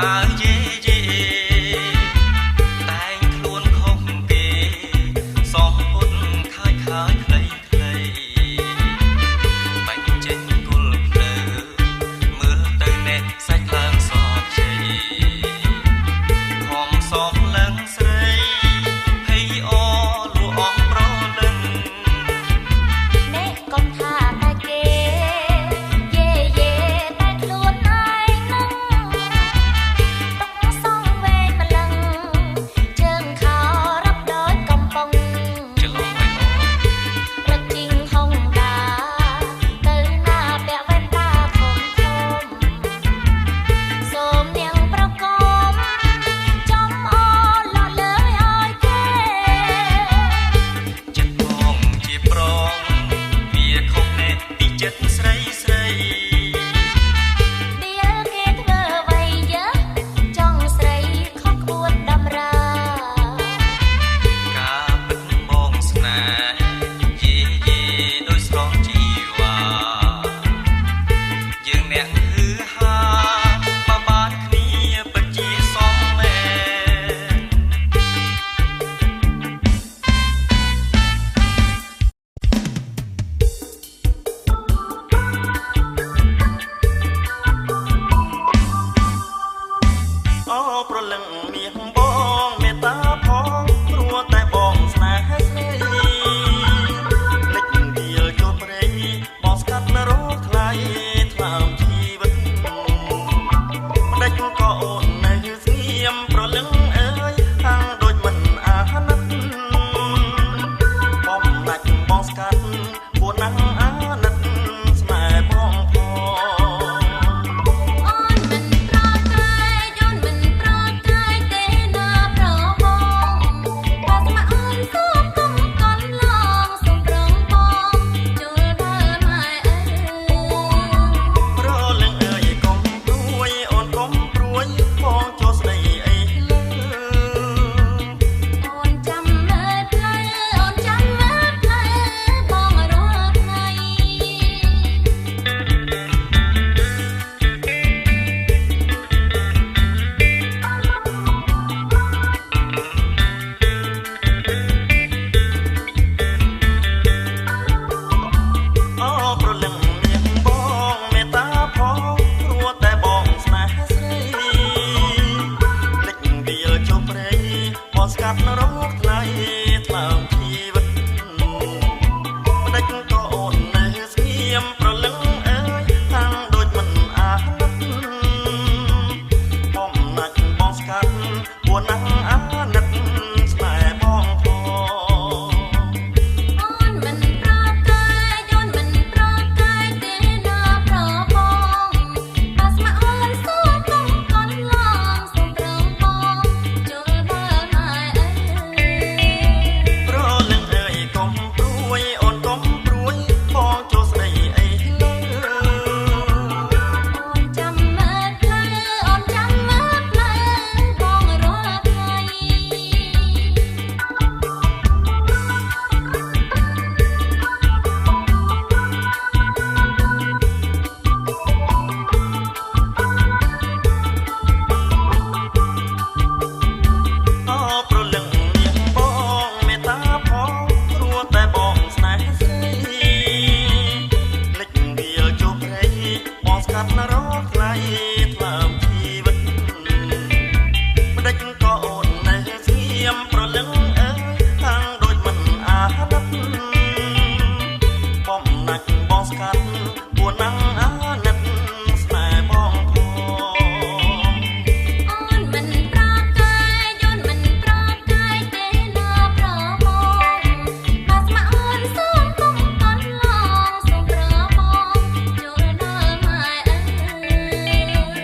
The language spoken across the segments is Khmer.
អាវយេយេតែងខ្លួនខុសគេសំពុតខាយខាយខ្លីខ្លីបាញ់ចេញគល់ភ្លើមើលទៅអ្នកសាច់ឡើងសខ្ចីខំសងឡើងស្រីភ័យអលួអស់ប្រលឹង អ្នកកុំថាតែគេយេយេតែខ្លួនឯងនឹងទុកសងវែងម្លឹងជើងខោរាប់ដោយកំប៉ុង ច្រឡំហើយអូន រឹកជីងហុងដាទៅណាពាក់វ៉ែនតាធំធំសូមនាងប្រកុំចំអលក់លើឲ្យគេ ចិត្តបងជាប្រងវាខុសអ្នកពីចិត្តស្រីស្រី ដៀលគេធ្វើអ្វីយើចង់ស្រីខុសក្បួនតម្រា ការពិតបងស្នេហ៍យេយេដោយស្រស់ជីវ៉ាយើងអ្នកហឺហាបើបានគ្នាពិតជាសមមែន អូប្រលឹងមាសបងមេត្តាផងព្រោះតែបងស្នេហ៍ស្រីលិចវាលចូលព្រៃបងស្កាត់នរកថ្លៃថ្លើមជីវិតម្ដេចក៏អូននៅស្ងៀមប្រលឹងអើយហាំងដូចមិនអាណិតបំណាច់បងស្កាត់ពួនណាស់អាណិតស្នេហ៍បងផង អូនមិនប្រកែកអូនមិនប្រកែកទេណាប្របងបើស្មអូនសូមកុំកន់ឡងសូមប្រងបងចូលដល់ម៉ែអើ ប្រលឹងអើយកុំព្រួយអូនកុំព្រួយបងចូលស្ដីអីលើ អូនចាំមើលផ្លូវអូនចាំមើលផ្លូវបងរាល់ថ្ងៃ អូប្រលឹងមៀងបងមេត្តាផងព្រោះតែបងស្នេហ៍ស្រីលិចវាលចូលព្រៃបងស្កាត់នរកថ្លៃថ្លើមជីវិតម្ដេចក៏អូននៅស្ងៀមប្រលឹងអើយតាំងដូចមិនអាណិតបំណាច់បងស្កាត់ពួនណាស់អាណិតស្នេហ៍បងផង អូនមិនប្រកែកអូនមិនប្រកែកទេណាប្របងបើស្មអូនសូមកុំកន់ឡងសូមប្រងបងចូលដល់ម៉ែអើ ប្រលឹងអើយកុំព្រួយអូនកុំព្រួយបងចូលស្ដីអីលើ អូនចាំមើលផ្លូវអូនចាំមើលផ្លូវបងរាល់ថ្ងៃ អូប្រលឹងនាងបងមេត្តាផងព្រោះតែបងស្នេហ៍ស្រីលិចវាលចូលព្រៃបងស្កាត់នរកថ្លៃថ្លើមជីវិតម្ដេចក៏អូននៅស្ងៀមប្រលឹងអើយតាំងដូចមិនអាណិតបំណាច់បងស្កាត់ពួនណាំងអាណិតស្នេហ៍បងផង អូនមិនប្រកែកអូនមិនប្រកែកទេណាប្របងបើស្មអូនសូមកុំកន់ឡងសូមប្របងចូលដល់ម៉ែអើ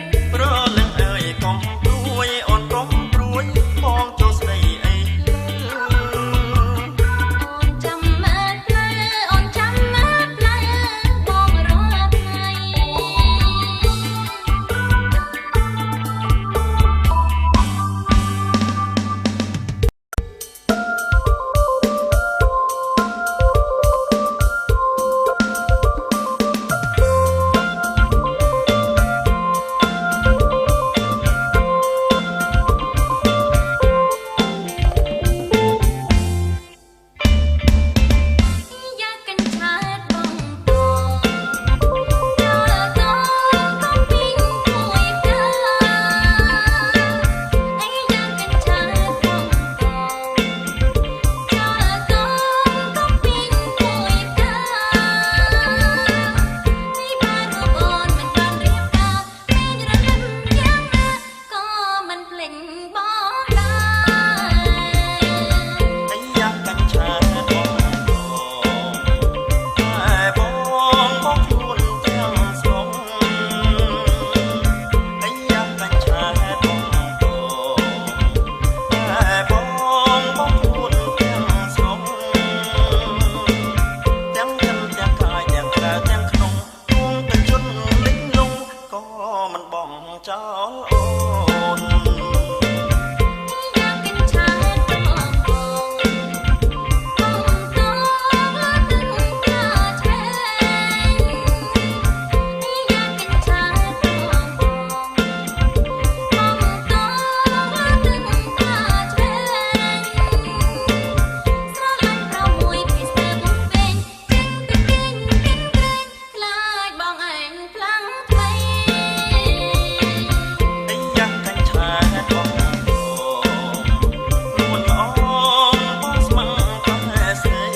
ចោលអូន យ៉ាងកិនឆាបងបងបងតលើទឹកផ្លាឆ្វេងយ៉ាងកិនឆាបងបងបងតលើទឹកផ្លាឆ្វេងស្រឡាញ់ប្រមួយពីស្ទើវងវែងចឹងទៅគេងកិនក្រែងខ្លាចបងឯងផ្លាំងថ្មី អីយ៉ាកញ្ឆាបងបងនួនល្អបងស្មឹងតែស្រី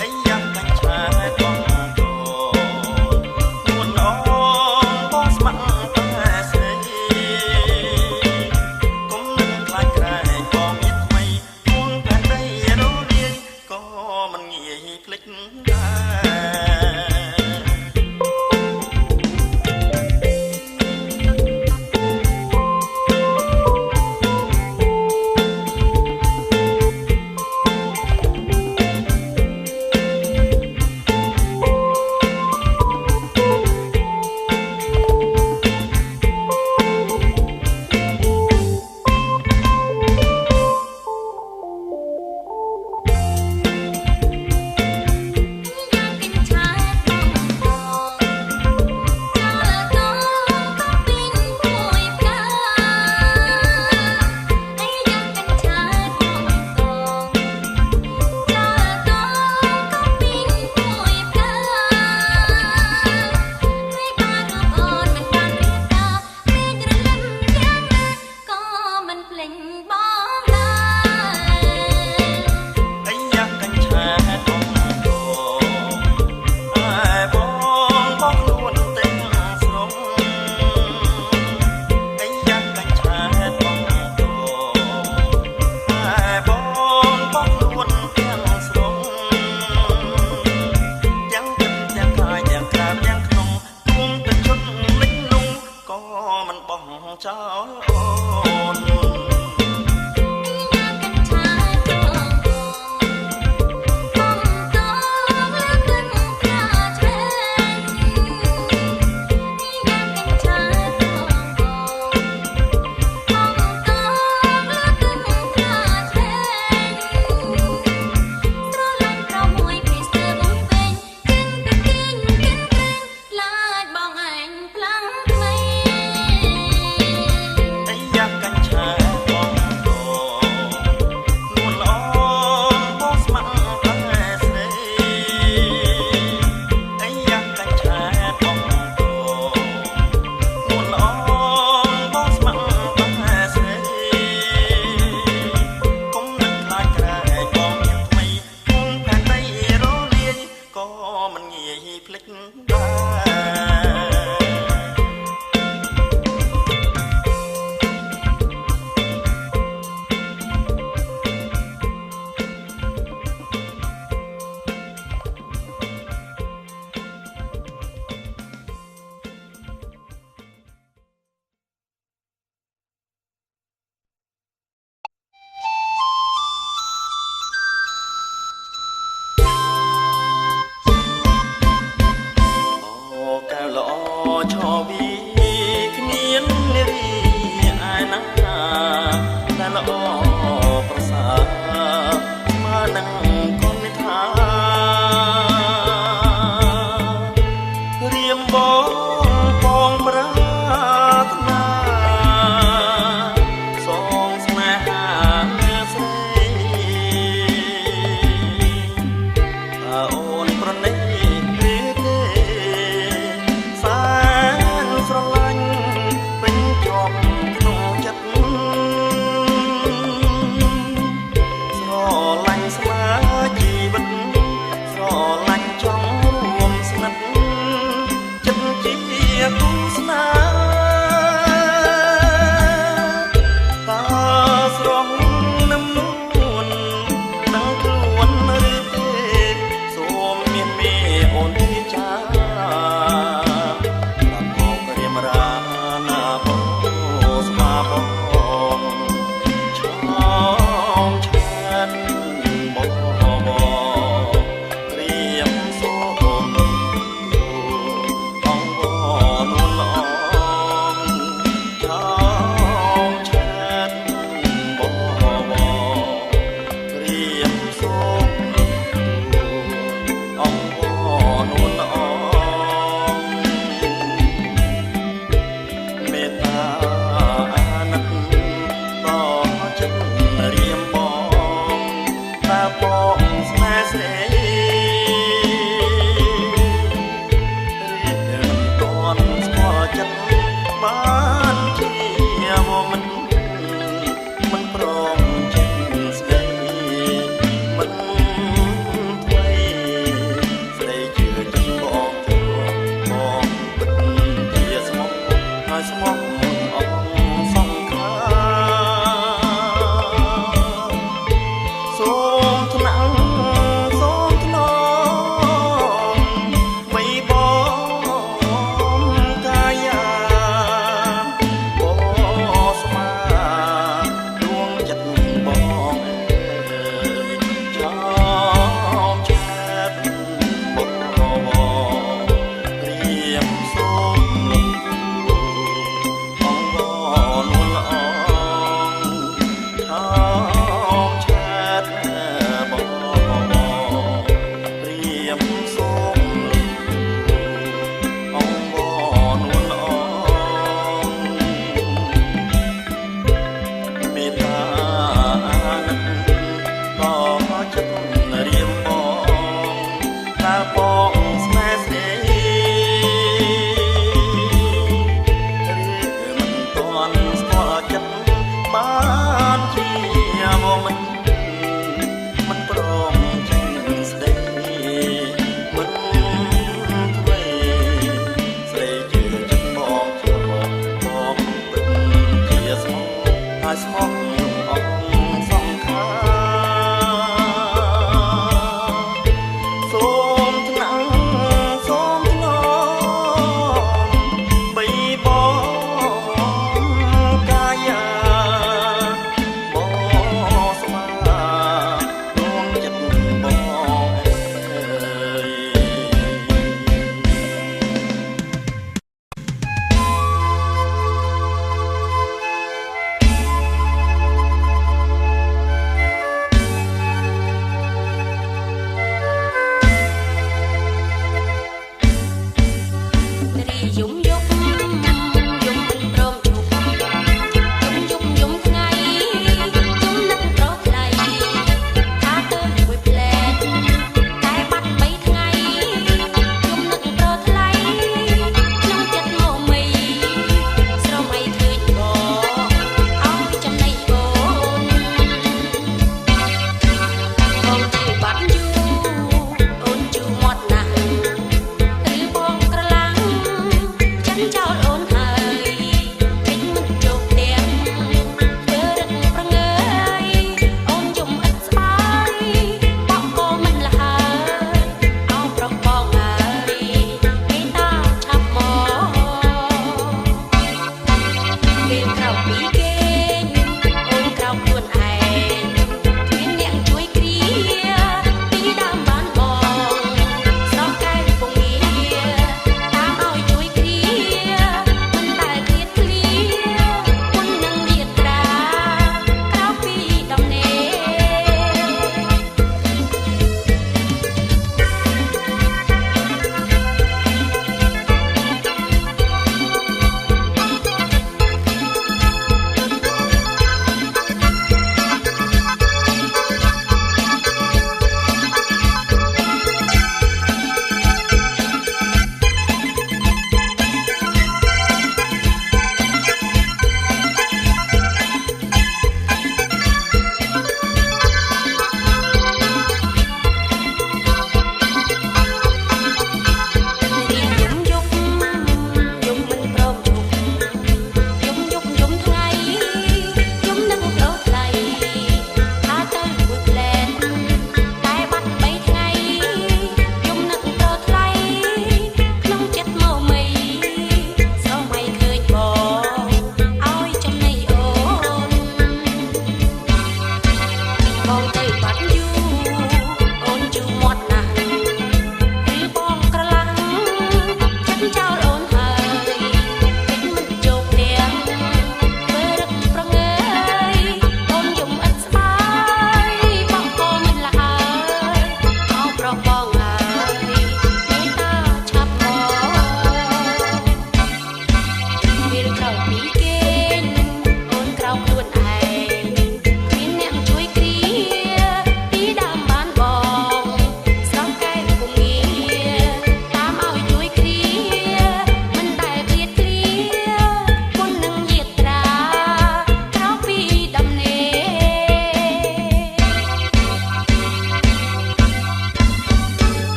អីយ៉ាកញ្ឆាបងបងនួនល្អបងស្មឹងតែស្រីកុំនឹងខ្លាចក្រែងបងមានថ្មីពួងផែនដីរលាយក៏មិនងាយភ្លេចដែរ យ៉ាងកិនឆាបងបងចោលតក៏ពីងពួយផ្កាអីយ៉ាងកិនឆាបងបងចោលតក៏ពីងពួយផ្កាហើយបានរូបអូនមិនបានរៀបការមេឃរលឹមយ៉ាងណាក៏មិនភ្លេចបងដែរ អីយ៉ាកញ្ឆាបងបងអែបងបងខ្លួនទាំងស្រុងអីយ៉ាកញ្ឆាបងបងអែបងបងខ្លួនទាំងស្រុងទាំងចិត្តទាំងកាយទាំងក្រៅទាំងក្នុងទួងទៅជន់លិចលងក៏មិនបោះចោលអូន យ៉ាងកិនឆាបងបងបងតលើទឹកផ្លាឆ្វេងយ៉ាងកិនឆាបងបងបងតលើទឹកផ្លាឆ្វេងស្រឡាញ់ប្រមួយពីស្ទើវងវែងចឹងទៅគេងកិនក្រែងខ្លាចបងឯងផ្លាំងថ្មី អីយ៉ាកញ្ឆាបងបងនួនល្អបងស្ម័គ្រតែស្រីអីយ៉ាកញ្ឆាបងបងនួនល្អបងស្ម័គ្រតែស្រីកុំនឹកខ្លាចក្រែងបងមានថ្មីគង់ផែនដីរលាយក៏មិនងាយភ្លេចដែរ អូកែវល្អឆវីគ្មាននារីឯណាតែល្អប្រសើរស្មើនឹងកូននិថារៀមបងបងប្រាថ្នាសងស្នេហាស្រី តើអូនប្រណីឬទេសែនស្រឡាញ់ពេញជាប់ក្នុងចិត្តស្រឡាញ់ស្មើជីវិតស្រឡាញ់ចង់រួមស្និទ្ធចិត្តជាគូស្នេហ៍តើស្រស់នឹមនួនដឹងខ្លួនឬទេសូមមានមេអូនទីចាប្រាប់មករៀមរាណាបងស្មាបងឆោមឆានបងបងរៀមសូមអង្គនួនល្អ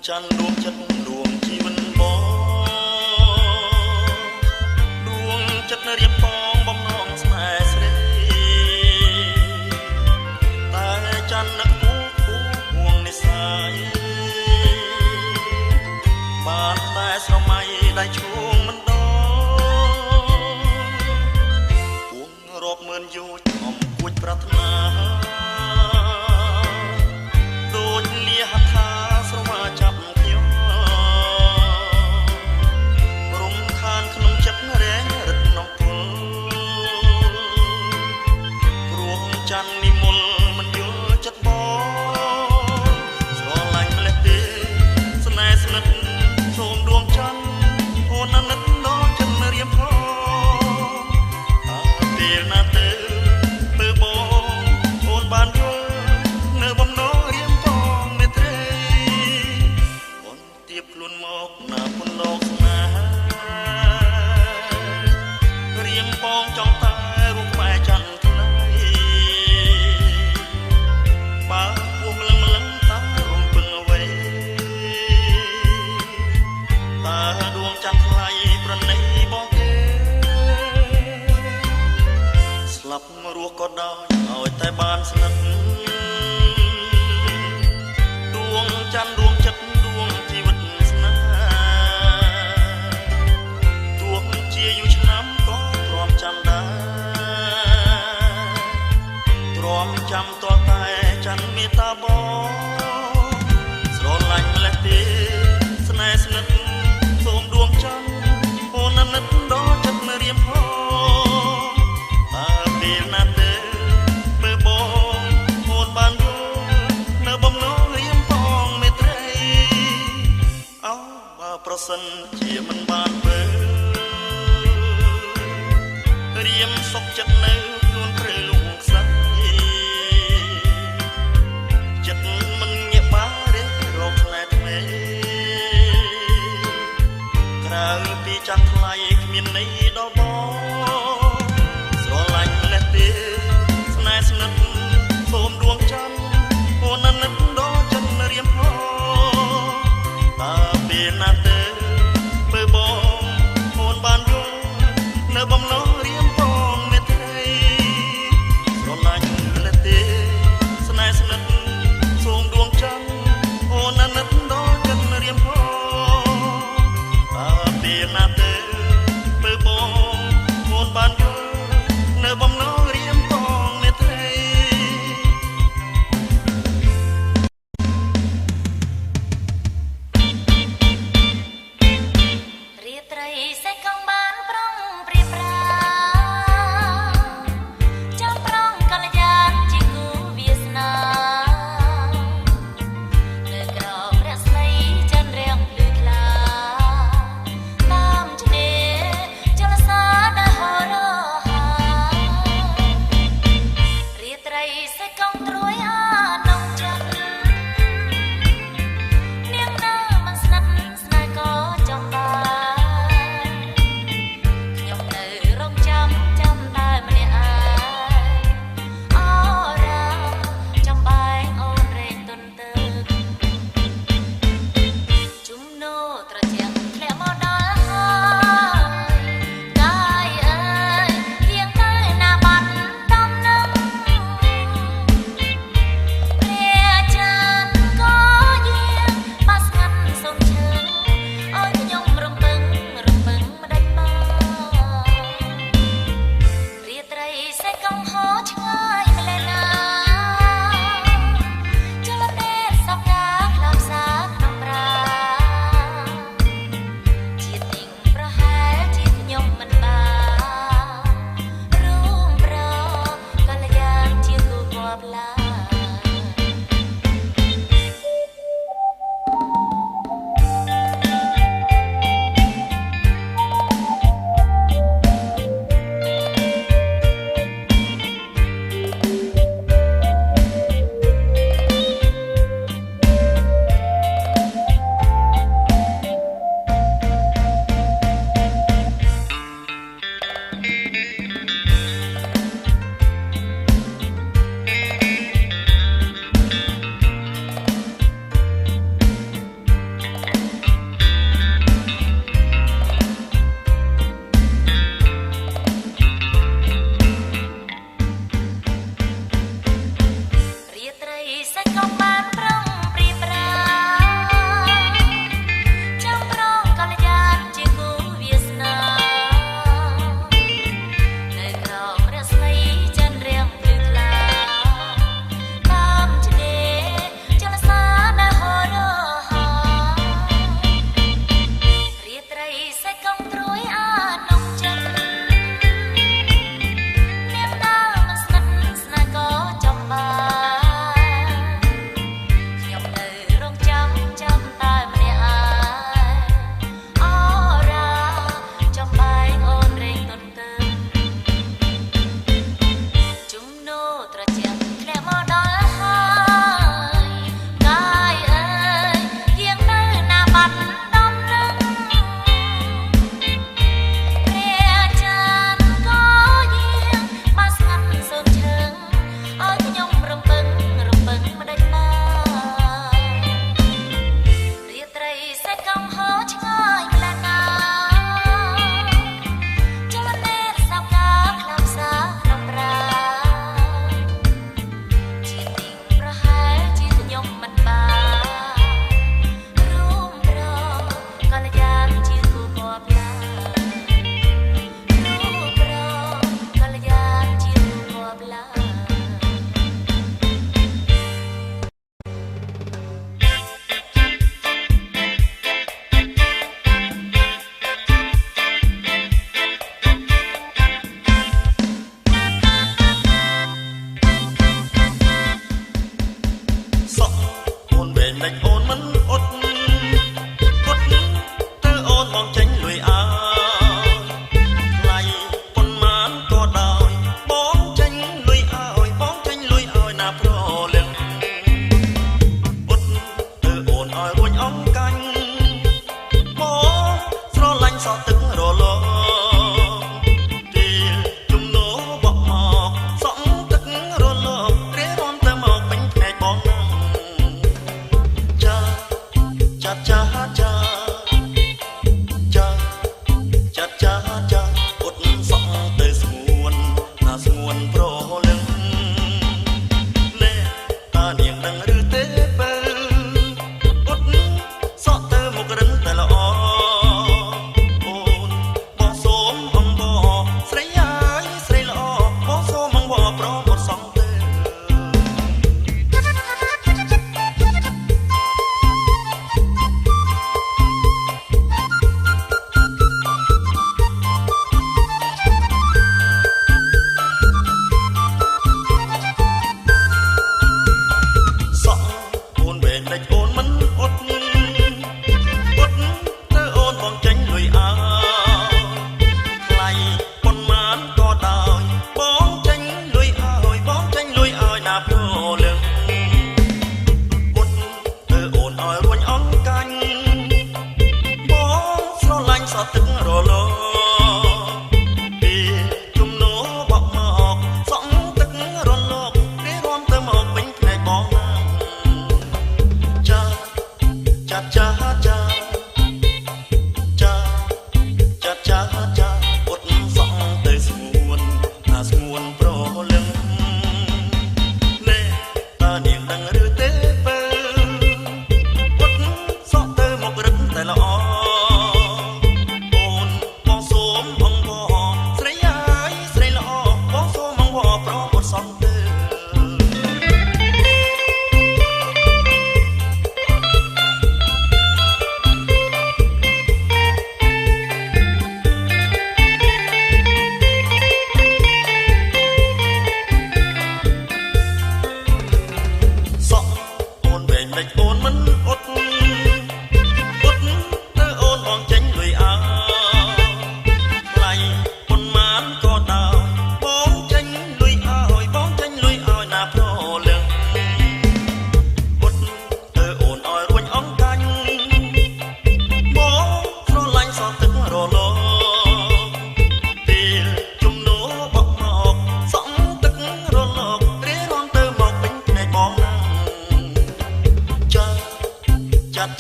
ច័ន្ទដួងចិត្តដួងជីវិតបងដួងចិត្តរៀបប៉ងបំណងស្នេហ៍ស្រីតែច័ន្ទនឹកគូគូហួងនិស័យបានតែស្រមៃដៃឈួងមិនដល់ពួងរាប់ម៉ឺនយោជអំគួចប្រាថ្នាដូចលាហថាស្រវាចាប់ខ្ញុំរំខានក្នុងចិត្តរែងរិទ្ធនំពុលព្រោះច័ន្ទនិមលមិនយល់ចិត្តបងស្រឡាញ់ម្លេះទេស្នេហ៍ស្និទ្ធសូមដួងច័ន្ទអូនអាណិតដល់ចិត្តរៀមផងតើពេលណាទៅពើបងអូនបានយល់នៅបំណងរៀមផងមេត្រីអូនទៀបខ្លួនមកណាពុនលោកស្នេហ៍រៀមបងចង់តែរូបក្បែរច័ន្ទថ្លៃបើពោះម្លឹងម្លឹងតើរំពឹងអ្វីតើដួងច័ន្ទថ្លៃប្រណីបងទេស្លាប់រស់ក៏ដោយឲ្យតែបានស្និទ្ធដួងច័ន្ទដួងចិត្តដួងជីវិតស្នេហ៍ទោះជាយូរឆ្នាំក៏ទ្រាំចាំដែរទ្រាំចាំតតែច័ន្ទមេត្តាបងស្រឡាញ់ម្លេះទេស្នេហ៍ស្និទ្ធសូមដួងច័ន្ទអូនអាណិតដល់ចិត្តរៀមផងតើពេលណាទៅពើបងអូនបានយល់នៅបំណងរៀមផងមេត្រីអោបើប្រសិនជាមិនបានពើរៀមសុខចិត្តនៅខ្លួនព្រឺលងខ្សែចិត្តមិនងាកបាររកស្នេហ៍ថ្មីក្រៅពីចាស់ថ្លៃគ្មានន័យដល់បងស្រឡាញ់ម្លេះទេស្នេហ៍ស្និទ្ធសូមដួងច័ន្ទអូនអាណិតដល់ចិត្តរៀមផងតើពេលណាទៅពើប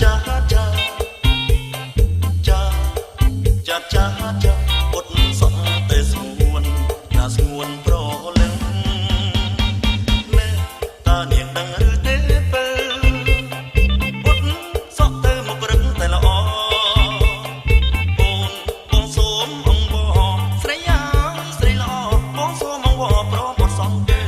ចាចាចាចាចាចាពុតសក់ទេស្ងួនណាស្ងួនប្រលឹងណែតានាងដឹងឬទេពើពុតសក់ទៅមករឹងតែល្អអូនបងសូមអង្វរស្រីអើយស្រីល្អបងសូមអង្វរព្រមអត់សងទេ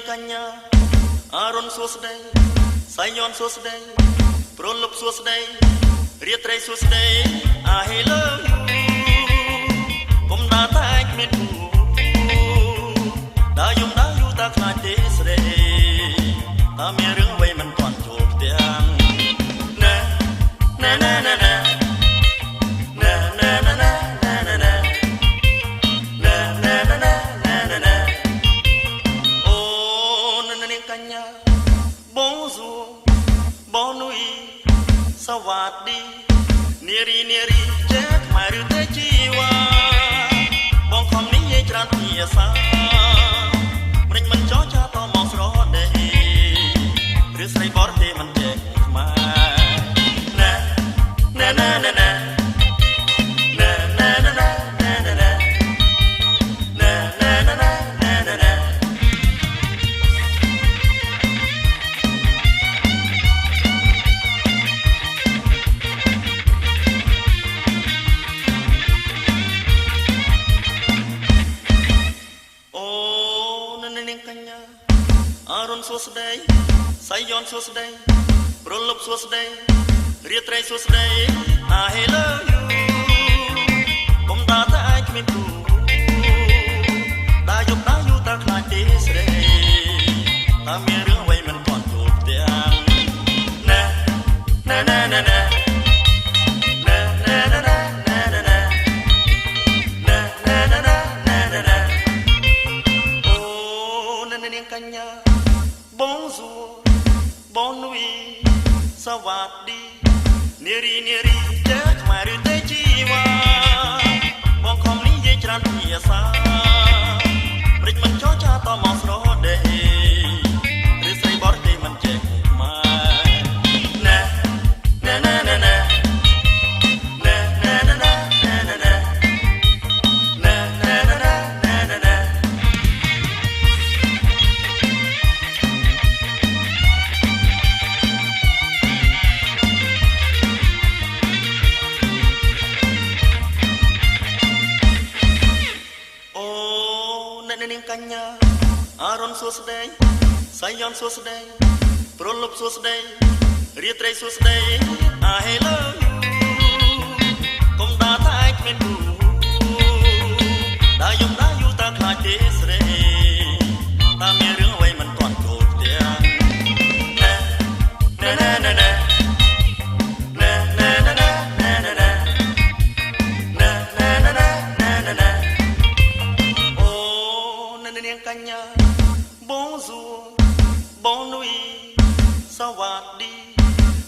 កញ្ញាអរុនសួស្តីសៃយ៉នសួស្តីប្រលប់សួស្តីរាត្រីសួស្តី I love you កុំដើរតែគ្មានគូដើរយំដើរយូរតើខ្លាចទេស្រីតើមានរឿងអ្វីមិនទាន់ចូលផ្ទាំងណែណែណែណែណែណែណែណែណែណែណែណែណែណែណែណែអូនាងកញ្ញា Bonjour Bonne nuit សវ៉ាឌីនារីនារីចេះខ្មែរឬទេជីវ៉ាបងខំនិយាយច្រើនភាសាព្រិញមិនចោចាតមកស្រដេឬស្រីបរទេសមិនចេះខ្មែរណែណែណែណែណែណែណែណែណែណែណែណែណែណែណែណែអូនាងកញ្ញាអរុនសួស្តីសៃយ៉នសួស្តីប្រលប់សួស្តីរាត្រីសួស្តី I love you កុំដើរតែឯងគ្មានគូដើរយប់ដើរយូរតើខ្លាចទេស្រីតើមានរឿងអ្វីមិនទាន់ចូលផ្ទាំងណែណែណែណែណែណែណែណែណែណែណែណែណែណែណែណែអូនាងកញ្ញា Bonjour Bonne nuit សវ៉ាឌីនារីនារីចេះខ្មែរឬទេជីវ៉ាបងខំនិយាយច្រើនភាសាព្រិចមិនចោចាតមកស្រដេឬស្រីបរទេសមិនចេះខ្មែរណែណែណែណែណែណែណែណែណែណែណែណែណែណែណែណែណែអូអ្នកនាងកញ្ញាអរុនសួស្តីសៃយ៉នសួស្តីប្រលប់សួស្តីរាត្រីសួស្តី I love you កុំដើរតែគ្មានគូដើរយំដើរយូរតើខ្លាចទេស្រីតើមានរឿងអ្វីមិនទាន់ចូលផ្ទាំងណែណែណែណែណែណែណែណែណែណែណែណែណែណែណែណែអូនាងកញ្ញា Bonjour Bonne nuit សវ៉ាឌី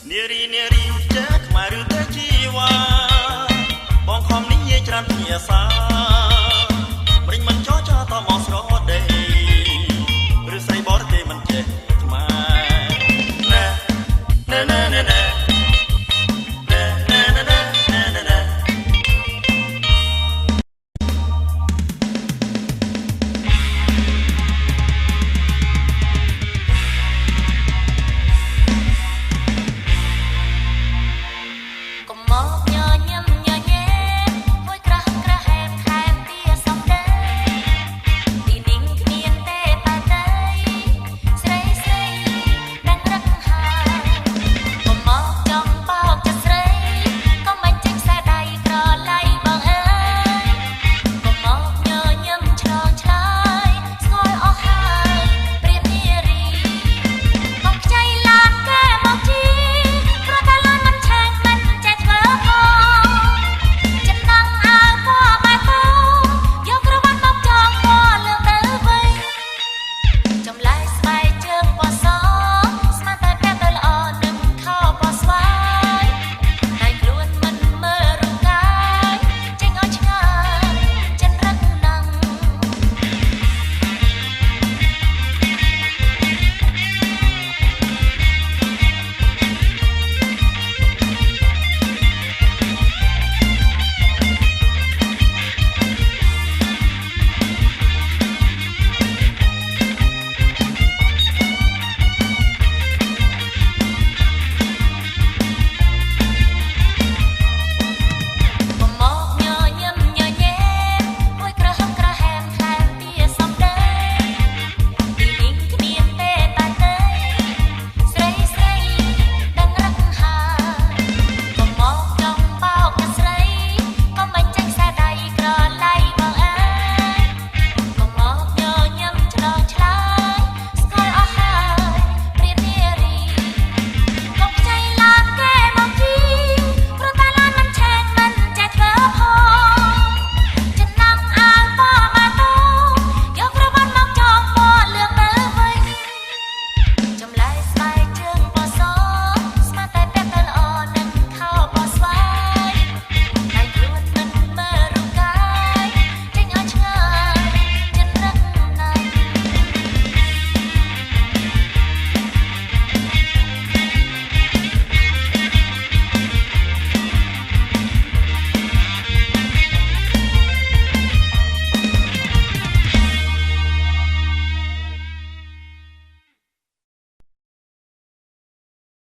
នារីនារីចេះខ្មែរឬទេជីវ៉ាបងខំនិយាយច្រើនភាសា